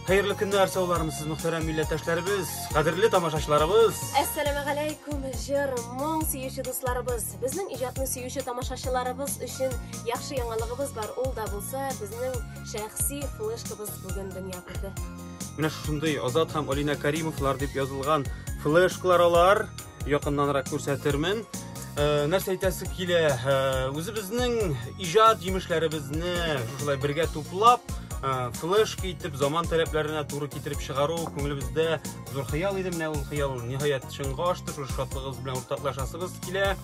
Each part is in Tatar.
Хәерле көннәр, саулармысыз, мөхтәрәм милләттәшләребез, кадерле тамашачыларыбыз. Әссәламегаләйкүм, җыр, моң сөюче дусларыбыз. Безнең иҗатны сөюче тамашачыларыбыз өчен яхшы яңалыгыбыз бар. Ул да булса, безнең шәхси флешкабыз бүген дөнья күрде. Менә шушындый Азат һәм Алина Каримовлар дип язылган флешкалар алар. Якыннанрак күрсәтермен. Нәрсә әйтәсе килә? Үзебезнең иҗат җимешләребезне шушылай бергә туплап, флешка итеп заман таләпләренә туры китереп чыгару күңелебездә зур хыял иде. Менә ул хыял ниһаять чынга ашты. Шушы шатлыгыбыз белән уртаклашасыбыз килә.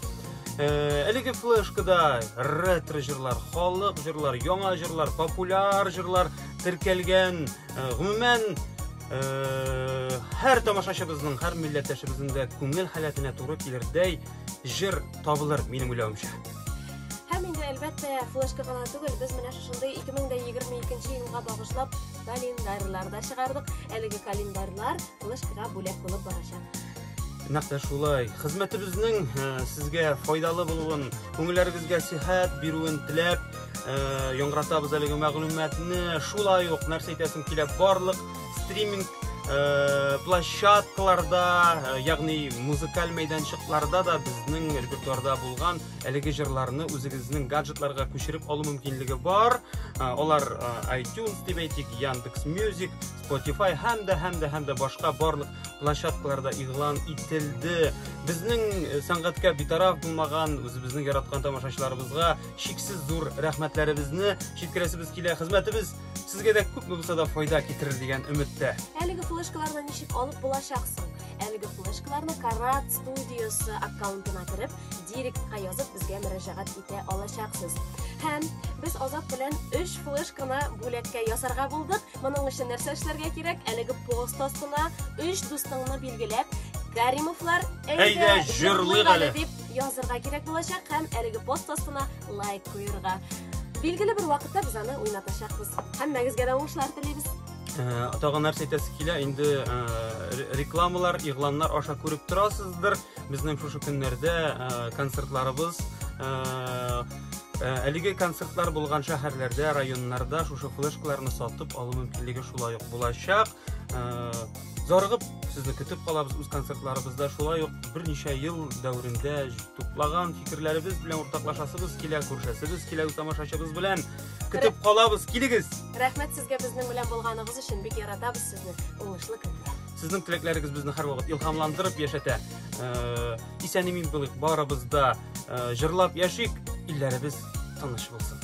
Әлеге флешкада ретро җырлар, халык җырлар, яңа җырлар, популяр җырлар теркәлгән. Гомумән, һәр тамашачыбызның, һәр милләттәшебезнең дә күңел халәтенә туры килердәй җыр табылыр, минем уйлавымча. Һәм инде, әлбәттә, флешка гына түгел, без менә шушындый 2022 елга багышлап календарьлар да чыгардык. Әлеге календарьлар флешкага бүләк булып барачак. Нәкъ тә шулай. Хезмәтебезнең сезгә файдалы булуын, күңелләрегезгә сихәт бирүен теләп, яңгыратабыз әлеге мәгълүматны. Шулай ук нәрсә әйтәсем килә, барлык стриминг площадкаларда, ягъни музыкаль мәйданчыкларда да безнең репертуарда булган әлеге җырларны үзегезнең гаджетларга күчереп алу мөмкинлеге бар. Алар iTunes дип әйтик, Яндекс Music, Spotify һәм дә һәм дә һәм дә башка барлык площадкаларда игълан ителде. Безнең сәнгатькә битараф булмаган, үзебезнең яраткан тамашачыларыбызга чиксез зур рәхмәтләребезне җиткерәсебез килә. Хезмәтебез сезгә дә күпме булса да файда китерер дигән өметтә. Әлеге флешкаларны ничек алып булачак соң? Әлеге флешкаларны Карат студиясе аккаунтына кереп, директка язып безгә мөрәҗәгать итә алачаксыз. Һәм без Азат белән 3 флешканы бүләккә ясарга булдык. Моның өчен нәрсә эшләргә кирәк? Әлеге пост астына 3 дустыңны билгеләп, Каримовлар әйдә җырлыйк әле дип язырга кирәк булачак һәм әлеге пост астына лайк куерга. Билгеле бер вакытта без аны уйнатачакбыз. Һәммәгезгә дә уңышлар телибез. Тагын нәрсә әйтәсе килә, инде рекламалар, игъланнар аша күреп торасыздыр. Безнең шушы көннәрдә концертларыбыз, әлеге концертлар булган шәһәрләрдә, районнарда шушы флешкаларны сатып алу мөмкинлеге шулай ук булачак. Зарыгып сезне көтеп калабыз үз концертларыбызда. Шулай ук берничә ел дәверендә туплаган фикерләребез белән уртаклашасыбыз килә, күрешәсебез килә үз тамашачыбыз белән. Көтеп калабыз, килегез! Рәхмәт сезгә безнең белән булганыгыз өчен, бик яратабыз сезне. Уңышлы көннәр. Сезнең теләкләрегез безне һәрвакыт илһамландырып яшәтә. Исән-имин булыйк, барыбыз да җырлап яшик, илләребез тыныч булсын.